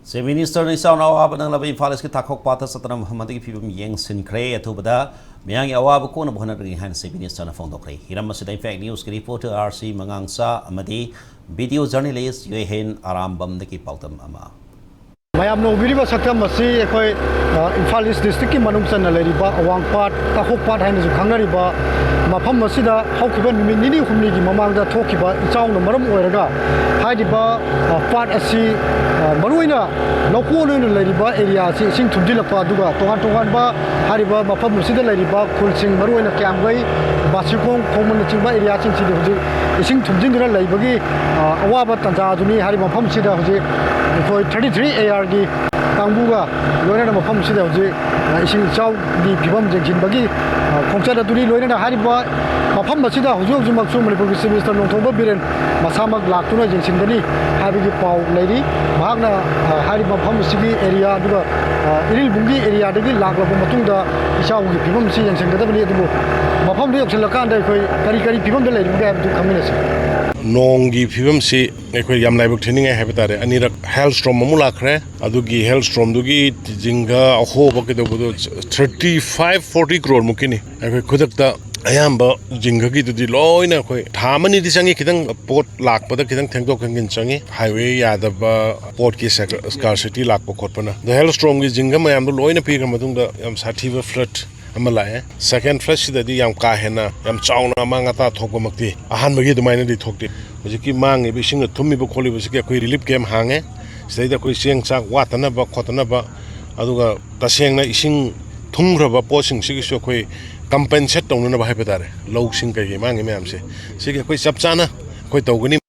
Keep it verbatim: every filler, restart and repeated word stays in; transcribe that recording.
Chief ꯃꯤꯅꯤꯁꯇꯔꯅ ꯏꯆꯥꯎꯅ ꯑꯋꯥꯕ ꯅꯪꯂꯕ ꯏꯝꯐꯥꯜ ꯏꯁꯀꯤ ꯊꯥꯀꯣꯛ ꯄꯥꯠꯇ ꯆꯠꯇꯨꯅ ꯃꯐꯝ ꯑꯗꯨꯒꯤ ꯐꯤꯕꯝ ꯌꯦꯡꯁꯤꯟꯈ꯭ꯔꯦ꯫ ꯑꯊꯨꯕꯗ ꯃꯌꯥꯝꯒꯤ ꯑꯋꯥꯕ ꯀꯣꯛꯅꯕ ꯍꯣꯠꯅꯔꯒꯅꯤ ꯍꯥꯏꯅ ꯆꯤꯐ ꯃꯤꯅꯤꯁꯇꯔꯅ ꯐꯣꯡꯗꯣꯛꯈ꯭ꯔꯦ꯫ ꯍꯤꯔꯝ ꯑꯁꯤꯗ ꯏꯝꯄꯦꯛ ꯅ꯭ꯌꯨꯁꯀꯤ ꯔꯤꯄꯣꯔꯇꯔ ꯑꯥꯔ ꯁꯤ ꯃꯉꯥꯡꯆꯥ ꯑꯃꯗꯤ ꯚꯤꯗꯤꯑꯣ ꯖꯔꯅꯦꯂꯤꯁ ꯌꯨꯍꯦꯟ ꯑꯔꯥꯝꯕꯝꯗꯒꯤ ꯄꯥꯎꯗꯝ ꯑꯃ꯫ ꯃꯌꯥꯝꯅ ꯎꯕꯤꯔꯤꯕ ꯁꯛꯇꯝ ꯑꯁꯤ ꯑꯩꯈꯣꯏ, ꯑ, ꯏꯝꯐꯥꯜ ꯏꯁ ꯗꯤꯁꯇ꯭ꯔꯤꯛꯀꯤ ꯃꯅꯨꯡ ꯆꯟꯅ ꯂꯩꯔꯤꯕ ꯑꯋꯥꯡ ꯄꯥꯠ, ꯇꯥꯈꯣꯛ ꯄꯥꯠ ꯍꯥꯏꯅꯁꯨ ꯈꯪꯅꯔꯤꯕ ꯃꯐꯝ ꯑꯁꯤꯗ ꯍꯧꯈꯤꯕ ꯅꯨꯃꯤꯠ ꯅꯤꯅꯤ ꯍꯨꯝꯅꯤꯒꯤ ꯃꯃꯥꯡꯗ ꯊꯣꯛꯈꯤꯕ ꯏꯆꯥꯎꯅ ꯃꯔꯝ ꯑꯣꯏꯔꯒ ꯍꯥꯏꯔꯤꯕ, ꯑ, ꯄꯥꯠ ꯑꯁꯤ, ꯑ, ꯃꯔꯨꯑꯣꯏꯅ ꯂꯧꯀꯣꯜ ꯑꯣꯏꯅ ꯂꯩꯔꯤꯕ ꯑꯦꯔꯤꯌꯥ ꯑꯁꯤ ꯏꯁꯤꯡ ꯊꯨꯝꯖꯤꯜꯂꯛꯄ, ꯑꯗꯨꯒ ꯇꯣꯉꯥꯟ ꯇꯣꯉꯥꯟꯕ ꯍꯥꯏꯔꯤꯕ ꯃꯐꯝ ꯑꯁꯤꯗ ꯂꯩꯔꯤꯕ ꯈꯨꯜꯁꯤꯡ, ꯃꯔꯨꯑꯣꯏꯅ ꯀ꯭ꯌꯥꯝꯒꯩ, ꯕꯥꯁꯤꯈꯣꯡ, ꯈꯣꯡꯃꯟꯅꯆꯤꯡꯕ ꯑꯦꯔꯤꯌꯥꯁꯤꯡꯁꯤꯗꯤ ꯍꯧꯖꯤꯛ ꯏꯁꯤꯡ ꯊꯨꯝꯖꯤꯟꯗꯨꯅ ꯂꯩꯕꯒꯤ, ꯑ, ꯑꯋꯥꯕ ꯇꯥꯟꯖꯥꯗꯨꯅꯤ꯫ ꯍꯥꯏꯔꯤꯕ ꯃꯐꯝꯁꯤꯗ ꯍꯧꯖꯤꯛ ꯑꯩꯈꯣꯏ ꯊꯥꯔꯇꯤ ꯊ꯭ꯔꯤ ꯑꯦ ꯑꯥꯔꯒꯤ ꯀꯥꯡꯕꯨꯒ ꯂꯣꯏꯅꯅ ꯃꯐꯝꯁꯤꯗ ꯍꯧꯖꯤꯛ, ꯑ, ꯏꯁꯤꯡ ꯏꯆꯥꯎꯒꯤ ꯐꯤꯕꯝ ꯌꯦꯡꯁꯤꯟꯕꯒꯤ, ꯑ, ꯈꯣꯡꯆꯠ ꯑꯗꯨꯅꯤ꯫ ꯂꯣꯏꯅꯅ ꯍꯥꯏꯔꯤꯕ ꯃꯐꯝ ꯑꯁꯤꯗ ꯍꯧꯖꯤꯛ ꯍꯧꯖꯤꯛꯃꯛꯁꯨ ꯃꯅꯤꯄꯨꯔꯒꯤ ꯆꯤꯐ ꯃꯤꯅꯤꯁꯇꯔ ꯅꯣꯡꯊꯣꯝꯕꯝ ꯕꯤꯔꯦꯟ ꯃꯁꯥꯃꯛ ꯂꯥꯛꯇꯨꯅ ꯌꯦꯡꯁꯤꯟꯒꯅꯤ ꯍꯥꯏꯕꯒꯤ ꯄꯥꯎ ꯂꯩꯔꯤ꯫ ꯃꯍꯥꯛꯅ, ꯑ, ꯍꯥꯏꯔꯤꯕ ꯃꯐꯝ ꯑꯁꯤꯒꯤ ꯑꯦꯔꯤꯌꯥ, ꯑꯗꯨꯒ, ꯑ, ꯏꯔꯤꯜꯕꯨꯡꯒꯤ ꯑꯦꯔꯤꯌꯥꯗꯒꯤ ꯂꯥꯛꯂꯕ ꯃꯇꯨꯡꯗ ꯏꯆꯥꯎꯒꯤ ꯐꯤꯕꯝ ꯑꯁꯤ ꯌꯦꯡꯁꯤꯟꯒꯗꯕꯅꯤ꯫ ꯑꯗꯨꯕꯨ ꯃꯐꯝꯗꯨ ꯌꯧꯁꯤꯜꯂꯀꯥꯟꯗ ꯑꯩꯈꯣꯏ ꯀꯔꯤ ꯀꯔꯤ ꯐꯤꯕꯝꯗ ꯂꯩꯔꯤꯕꯒꯦ ꯍꯥꯏꯕꯗꯨ ꯈꯪꯃꯤꯟꯅꯁꯤ꯫ ꯅꯣꯡꯒꯤ ꯐꯤꯕꯝꯁꯤ ꯑꯩꯈꯣꯏ ꯌꯥꯝ ꯂꯥꯏꯕꯛ ꯊꯤꯅꯤꯡꯉꯥꯏ ꯍꯥꯏꯕ ꯇꯥꯔꯦ꯫ ꯑꯅꯤꯔꯛ ꯍꯦꯜ ꯁ꯭ꯇꯣꯔꯝ ꯑꯃꯨꯛ ꯂꯥꯛꯈ꯭ꯔꯦ꯫ ꯑꯗꯨꯒꯤ ꯍꯦꯜ ꯁ꯭ꯇꯣꯔꯝꯗꯨꯒꯤ ꯖꯤꯡꯒ ꯑꯍꯣꯕ ꯀꯩꯗꯧꯕꯗꯣ ꯊꯥꯔꯇꯤ ꯐꯥꯏꯚ, ꯐꯣꯔꯇꯤ ꯀ꯭ꯔꯣꯔ ꯃꯨꯛꯀꯤꯅꯤ꯫ ꯑꯩꯈꯣꯏ ꯈꯨꯗꯛꯇ ꯑꯌꯥꯝꯕ ꯖꯤꯡꯒꯒꯤꯗꯨꯗꯤ ꯂꯣꯏꯅ ꯑꯩꯈꯣꯏ ꯊꯥ ꯑꯃꯅꯤꯗꯤ ꯆꯪꯉꯤ, ꯈꯤꯇꯪ ꯄꯣꯠ ꯂꯥꯛꯄꯗ ꯈꯤꯇꯪ ꯊꯦꯡꯗꯣꯛ ꯊꯦꯡꯖꯤꯟ ꯆꯪꯉꯤ꯫ ꯍꯥꯏꯋꯦ ꯌꯥꯗꯕ, ꯄꯣꯠꯀꯤ ꯁ꯭ꯀꯥꯔꯁꯤꯇꯤ ꯂꯥꯛꯄ ꯈꯣꯠꯄꯅ꯫ ꯑꯗꯣ ꯍꯦꯜ ꯁ꯭ꯇꯣꯔꯝꯒꯤ ꯖꯤꯡꯒ ꯃꯌꯥꯝꯗꯣ ꯂꯣꯏꯅ ꯄꯤꯈ꯭ꯔ ꯃꯇꯨꯡꯗ ꯌꯥꯝ ꯁꯥꯊꯤꯕ ꯐ꯭ꯂꯠ ꯑꯃ ꯂꯥꯛꯑꯦ꯫ ꯁꯦꯀꯦꯟ ꯐ꯭ꯂꯠꯁꯤꯗꯗꯤ ꯌꯥꯝ ꯀꯥ ꯍꯦꯟꯅ ꯌꯥꯝ ꯆꯥꯎꯅ ꯑꯃꯥꯡ ꯑꯇꯥ ꯊꯣꯛꯄꯃꯛꯇꯤ ꯑꯍꯥꯟꯕꯒꯤ ꯑꯗꯨꯃꯥꯏꯅꯗꯤ ꯊꯣꯛꯇꯦ꯫ ꯍꯧꯖꯤꯛꯀꯤ ꯃꯥꯡꯉꯤꯕ ꯏꯁꯤꯡꯅ ꯊꯨꯝꯃꯤꯕ ꯈꯣꯠꯂꯤꯕꯁꯤꯒꯤ ꯑꯩꯈꯣꯏ ꯔꯤꯂꯤꯐ ꯀꯦꯝꯞ ꯍꯥꯡꯉꯦ꯫ ꯁꯤꯗꯩꯗ ꯑꯩꯈꯣꯏ ꯆꯦꯡ ꯆꯥꯛ ꯋꯥꯠꯇꯅꯕ ꯈꯣꯠꯇꯅꯕ, ꯑꯗꯨꯒ ꯇꯁꯦꯡꯅ ꯏꯁꯤꯡ ꯊꯨꯝꯈ꯭ꯔꯕ ꯄꯣꯠꯁꯤꯡꯁꯤꯒꯤꯁꯨ ꯑꯩꯈꯣꯏ ꯀꯝꯄꯦꯟꯁꯦꯠ ꯇꯧꯅꯅꯕ ꯍꯥꯏꯕ ꯇꯥꯔꯦ, ꯂꯧꯁꯤꯡ ꯀꯩꯀꯩ ꯃꯥꯡꯉꯤ ꯃꯌꯥꯝꯁꯦ, ꯁꯤꯒꯤ ꯑꯩꯈꯣꯏ ꯆꯞ ꯆꯥꯅ ꯑꯩꯈꯣꯏ ꯇꯧꯒꯅꯤ꯫